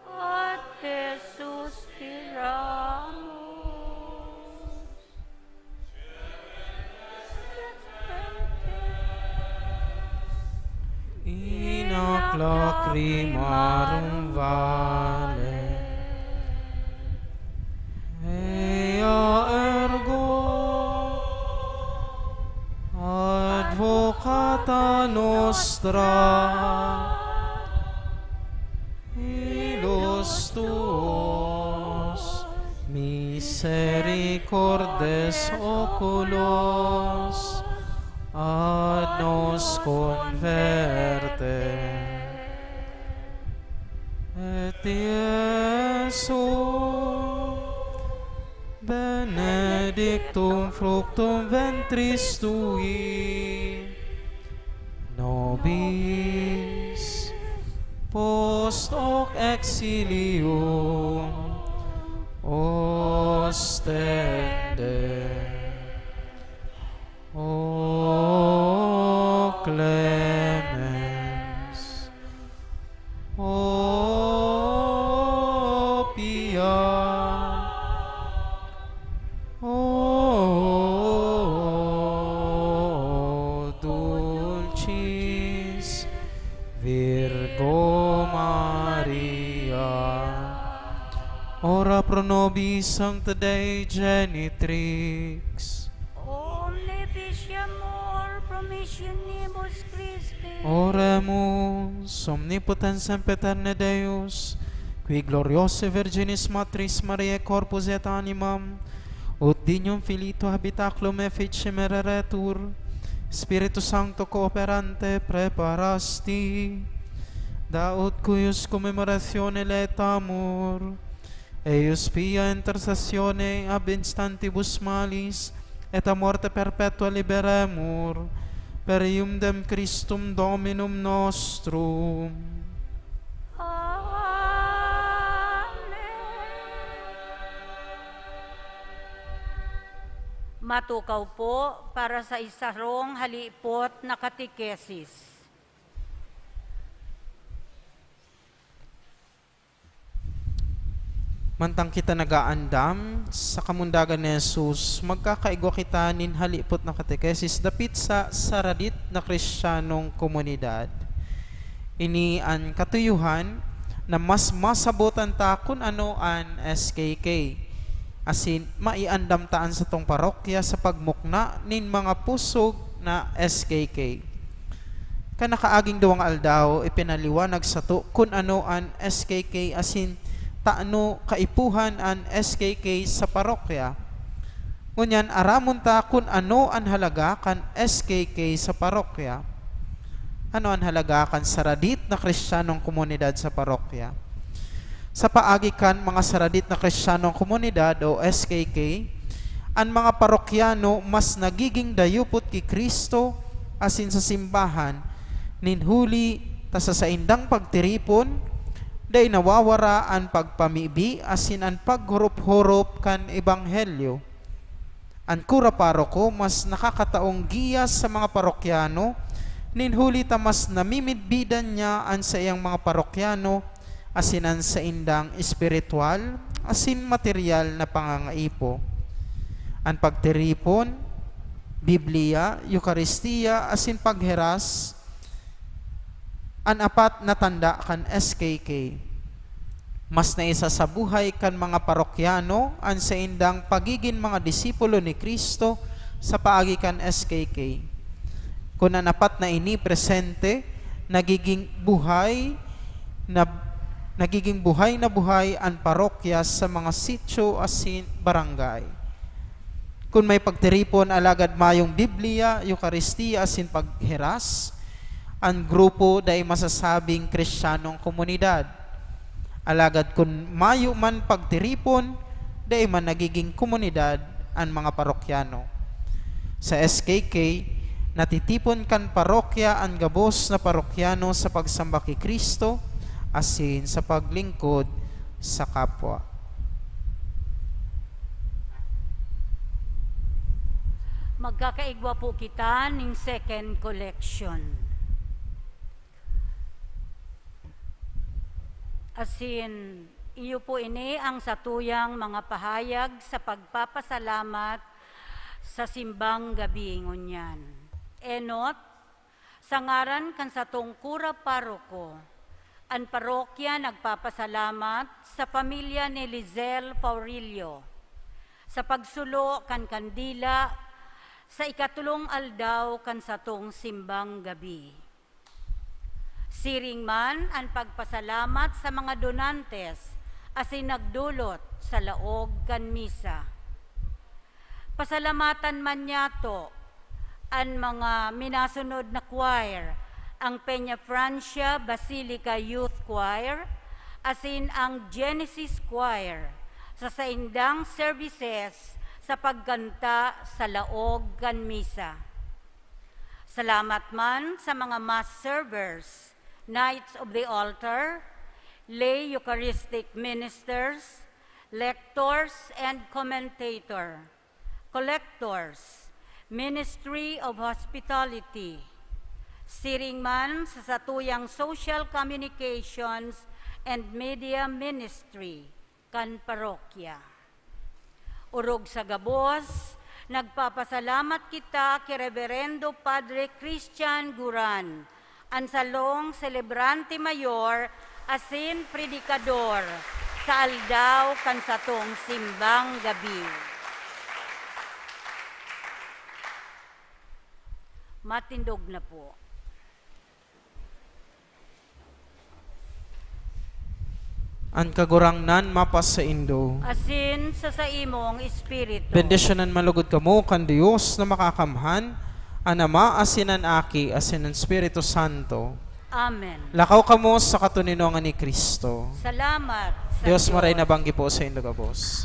a te suspiramus. In ac lacrimarum valle. Ea ergo advocata nostra, ilus tuos, misericordes oculos, ad nos converte. Et Iesu benedictum fructum ventris tui, nobis post hoc exilium ostende. O clemens, O pia, O dulcis Virgo Maria. Ora pro nobis sancta Dei Genitrix. Omne officiamur promissionibus Christi. Oremus. Omnipotens sempiterne Deus, qui gloriose Virginis Matris Mariae corpus et animam, ut dignum filii tuae habitaculum efficem ereretur, Spiritu Sancto cooperante preparasti, da ut cuius commemoratione laetamur, eius pia intercessione ab instantibus malis et a morte perpetua liberemur, per eundem Christum Dominum nostrum. Amen. Matukaw po para sa isarong halipot na katekesis. Mantang kita nag-aandam sa kamundagan ni Jesus, magkakaigwa kita nin halipot na katekesis dapit sa saradit na Kristiyanong komunidad. Ini an katuyohan na mas masabotan ta kun ano an S K K, asin maiandam ta an satong parokya sa pagmukna nin mga pusog na S K K. Kan nakaaging duwang aldaw, ipinaliwanag sato kun ano an S K K asin tano kaipuhan an S K K sa parokya. Ngunyan, aramon ta kun ano an halaga kan S K K sa parokya. Ano an halaga kan saradit na Kristiyanong komunidad sa parokya? Sa paagi kan mga saradit na Kristiyanong komunidad o S K K, an mga parokyano mas nagiging dayupot ki Cristo asin sa simbahan, nin huli ta sa saindang pagtiripon, dai nawawara an pagpamibi asin an paghorop-horop kan ebanghelyo. An kura paroko mas nakakataong giya sa mga parokyano, nin huli ta mas namimidbidan niya an saiyang mga parokyano asin an saindang espiritual asin materyal na pangangaipo. An pagtiripon, Biblia, Eukaristia, asin pagheras, an apat na tanda kan S K K. Mas naisa sa buhay kan mga parokyano an saindang pagigin mga disipulo ni Cristo sa paagi kan S K K. Kun an apat na ini presente, nagiging buhay na, nagiging buhay na buhay an parokya sa mga sityo asin barangay. Kun may pagtiripon alagad mayong Biblia, Eukaristia asin pagheras, an grupo dai masasabing Kristiyanong komunidad. Alagad kun mayo man pagtiripon, dai man nagiging komunidad an mga parokyano. Sa S K K, natitipon kan parokya an gabos na parokyano sa pagsamba ki Cristo asin sa paglingkod sa kapwa. Magkakaigwa po kita ning second collection. Asin, iyo po ini ang satuyang mga pahayag sa pagpapasalamat sa simbang gabi ngunyan. Enot, sa ngaran kan satong kura paroko, an parokya nagpapasalamat sa pamilya ni Lizelle Faurillo sa pagsulo kan kandila sa ikatulong aldaw kan satong simbang gabi. Siring man an pagpasalamat sa mga donantes asin nagdolot sa laog kan misa. Pasalamatan man niyato an mga minasunod na choir, ang Peña Francia Basilica Youth Choir, asin ang Genesis Choir sa saindang services sa pagkanta sa laog kan misa. Salamat man sa mga mass servers, knights of the altar, lay Eucharistic ministers, lectors and commentator, collectors, Ministry of Hospitality, siring man sa satuyang Social Communications and Media Ministry kan parokya. Orog sa gabos, nagpapasalamat kita ki Reverendo Padre Christian Guran, an salong selebrante mayor asin predikador sa aldaw kan satong simbang gabi. Matindog na po. An Kagurangnan mapasaindo. Asin sa saimong espiritu. Bendisyonan man logod kamo kan Dios na Makakamhan, an Ama asin an Aki asin an Espiritu Santo. Amen. Lakaw kamo sa katoninongan ni Cristo. Salamat sa Dios Maray na banggi po saindo gabos.